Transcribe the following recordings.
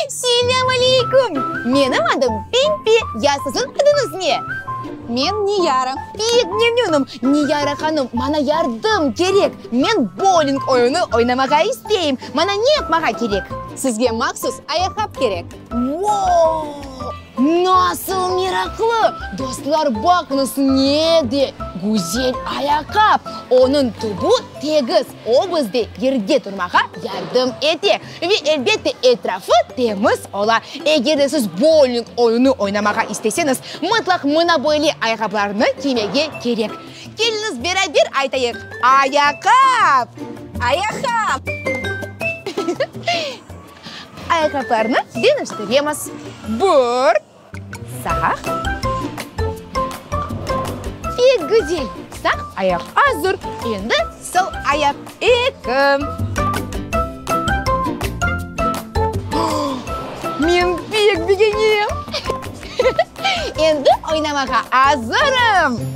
Selâm aleyküm! Menim adım Pempe, ya siziñ adıñız ne? Men Niyara. Pek memnünim, Niyara hanım, maña yardım kerek. Men bowling oyunı oynamağa isteyim. Maña ne yapmağa kerek? Sizge mahsus ayaqqap kerek. Voo! Nasıl meraqlı! Dostlar, baqıñız, ne de güzel ayaqqap! Onıñ tübü tegiz, o bizde yerge turmağa yardım ete ve, elbette, etrafı temiz ola. Eger de siz bowling oyunı oynamağa isteseñiz, mıtlaq mına böyle ayaqqaplarnı kiymege kerek. Keliñiz, beraber aytayıq, Ayaqqap! Ayaqqap! Ayaqqaplarnı deñiştiremiz. Bir, sağ. Pek güzel, sağ ayaq azır. Endi sol ayaq. Eki. Men pek begenem! Endi oynamağa azırım!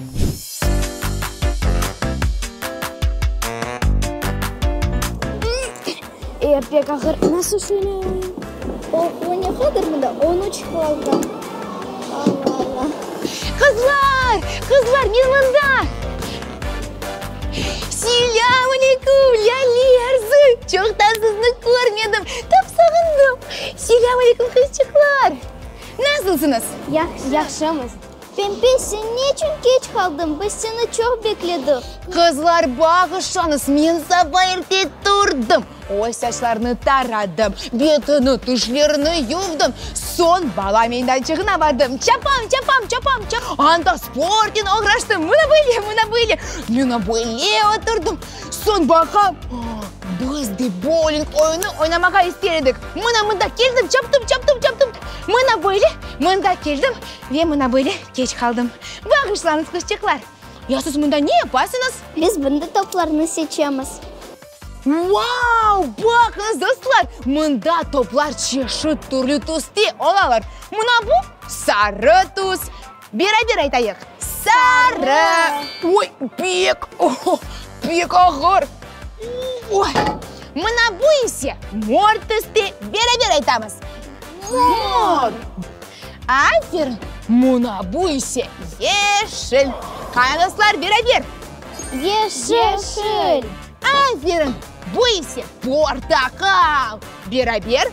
E, pek ağır, nasıl şöyle olayım? O, ne qadar mında? On üç kilogramm. Alla, alla. Qızlar, qızlar, men mında! Selâm aleyküm, Lâle, Arzı! Çoqtan sizni körmedim, tap sağındım. Selâm aleyküm, qızçıqlar! Nasılsıñız? Yahşımız. Pempe, sen ne içün keç qaldıñ? Biz seni çoq bekledik. Qızlar, bağışlañız, men saba erte turdım, öz saçlarını taradım, betini, tişlerini yuvdım, soñ bala meydançığına bardım, çapam, çapam, çapam, çapam, anda sportnen oğraştım, mına böyle, mına böyle, mına böyle oturdım, soñ baqam, biz de bowling oyunı oynamağa ister edik, mına mında keldim, çaptım, çaptım, çaptım, mına böyle, mında keldim. Ve mına böyle keç qaldım. Bağışlañız, qızçıqlar. Ya siz mında ne yapasıñız? Biz bunda toplarnı seçemiz. Vau! Baqıñız, dostlar, mında toplar çeşit türlü tüste olalar. Mına bu sarı tüs. Beraber aytayıq, sarı! Oy, pek, pek ağır. Oy! Mına bu ise mor tüste. Beraber aytamız, mor! Aferin! Mına bu ise yeşil. Qani, dostlar, beraber! Yeşil! Aferin! Bu ise portaqal. Beraber,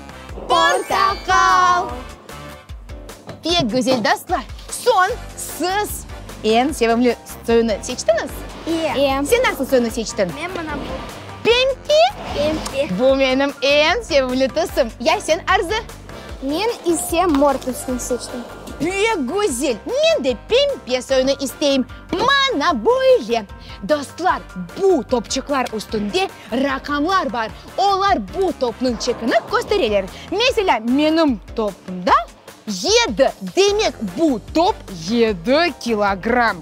portaqal! Pek güzel, dostlar! Soñ, siz eñ sevimli soyunı seçtiñiz? E. Sen nasıl soyunı seçtiñ? Men mına bu. Pempe? Pempe. Bu menim eñ sevimli tüsüm. Ya sen, Arzı? Men ise mor tüsni seçtim. Pek güzel! Men de pembe soyunı isteyim. Mana böyle! Dostlar, bu topçıqlar üstünde raqamlar bar. Olar bu topnıñ çekini köstereler. Meselâ, menim topumda yedi. Demek, bu top yedi kilogramm.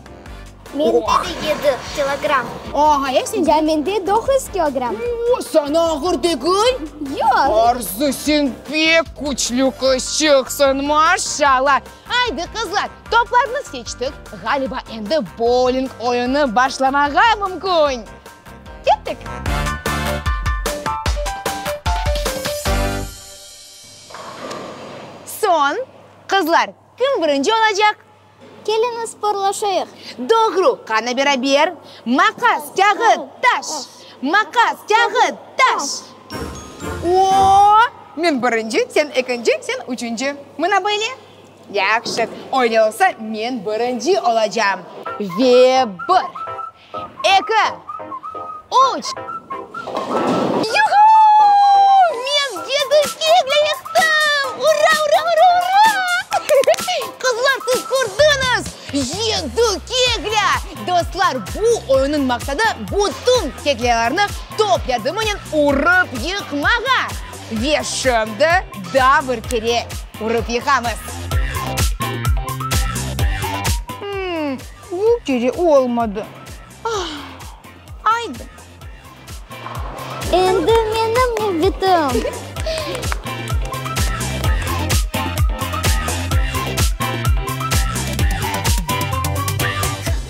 Mende de yedi kilogramm. Aha, ya sende? Ya mende doquz kilogramm. O, saña ağır degil? Yoq. Arzı, sen pek küçlü qızçıqsıñ, maşallah. Aydı, qızlar, toplarnı seçtik, ğaliba endi bowling oyunı başlamağa mümkün. Kettik! Soñ, qızlar, kim birinci olacaq? Keliñiz, sporlaşayıq. Doğru, qana beraber, Maqas, kâğıt, taş! Maqas, kâğıt, taş! O! Men birinci, sen ekinci, sen üçünci. Mına böyle? Yahşı, öyle olsa, men birinci olacağım. Ve bir, Eki, üç. Yuhu! Men yedi kegle yıqtım! Ura, ura, ura, ura! Qızlar, siz kördiñiz? Yedi kegle! Dostlar, bu oyunnıñ maqsadı, bütün keglelerni top yardımınen urıp yıqmağa. Ve şimdi daa bir kere urıp yıqamız. Bu kere olmadı. Ah, aydı. Endi menim nevbetim.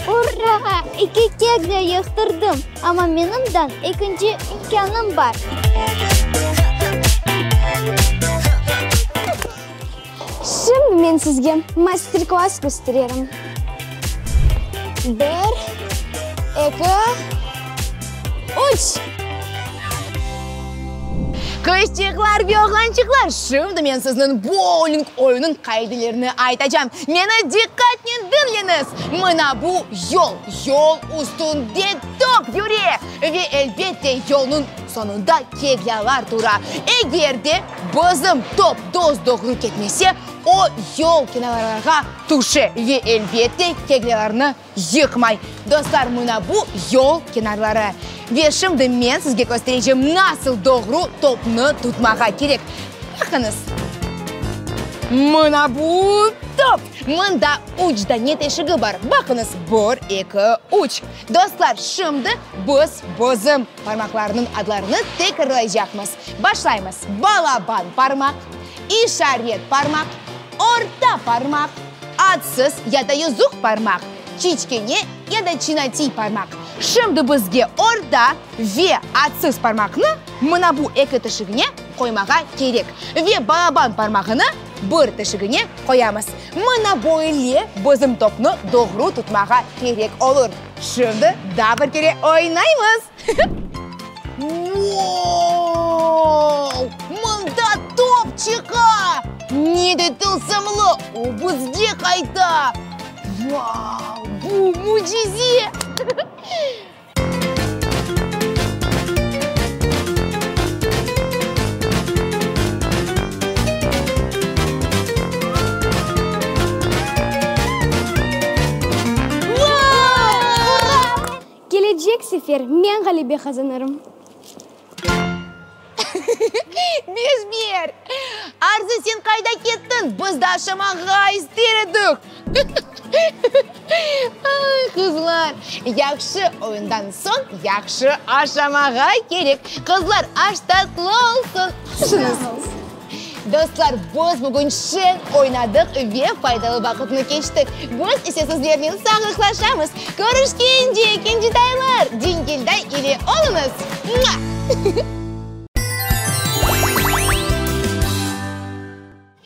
Ura! İki kegle yıqtırdım, amma menim daa ekinci imkânım bar. Şimdi men sizge master-klass köstererim. Bir, eki, üç! Qızçıqlar ve oğlançıqlar, şimdi men sizniñ bouling oyunıñ qaidelerini aytacam. Meni diqqatnen diñleñiz! Mına bu yol, yol üstünde top yüre ve, elbette, yolnıñ soñunda keglâlar tura. Eger de bizim top dos-doğru ketmese, o yol kenarlarğa tüşe ve, elbette, keglâlarnı yıqmay. Dostlar, mına bu yol kenarları. Ve şimdi men sizge kösterecem, nasıl doğru topnı tutmağa kerek. Baqıñız. Mına bu top. Mında üç dane teşigi bar. Baqıñız, bir, eki, üç. Dostlar, şimdi biz bizim parmaqlarnıñ adlarını tekrarlaycaqmız. Başlaymız. Balaban parmaq, işaret parmaq, orta parmaq, adsız ya da yüzük parmaq, çiçkene ya da çinatiy parmaq. Şimdi bizge orta ve adsız parmaqnı mına bu eki tişigine qoymağa kerek. Ve balaban parmağını bir tişigine qoyamız. Mına böyle bizim topnı doğru tutmağa kerek olur. Şimdi daa bir kere oynaymız! Vau! Mında top çıqa! Ne de tılsımlı, o bizge qayta! Vau, bu mücize! Kelecek sefer men ğalebe qazanırım. Bezber! Arzı, sen qayda kettiñ? Biz de aşamağa ister edik. Ay, qızlar, yahşı oyundan soñ yahşı aşamağa kerek. Qızlar, aş tatlı olsun! Aşıñız! Dostlar, biz bugün şeñ oynadıq ve faydalı vaqıtnı keçtik. Biz ise sizlernen sağlıqlaşamız. Körüşkence, kencitaylar! Dingilday ile oluñız! Mua!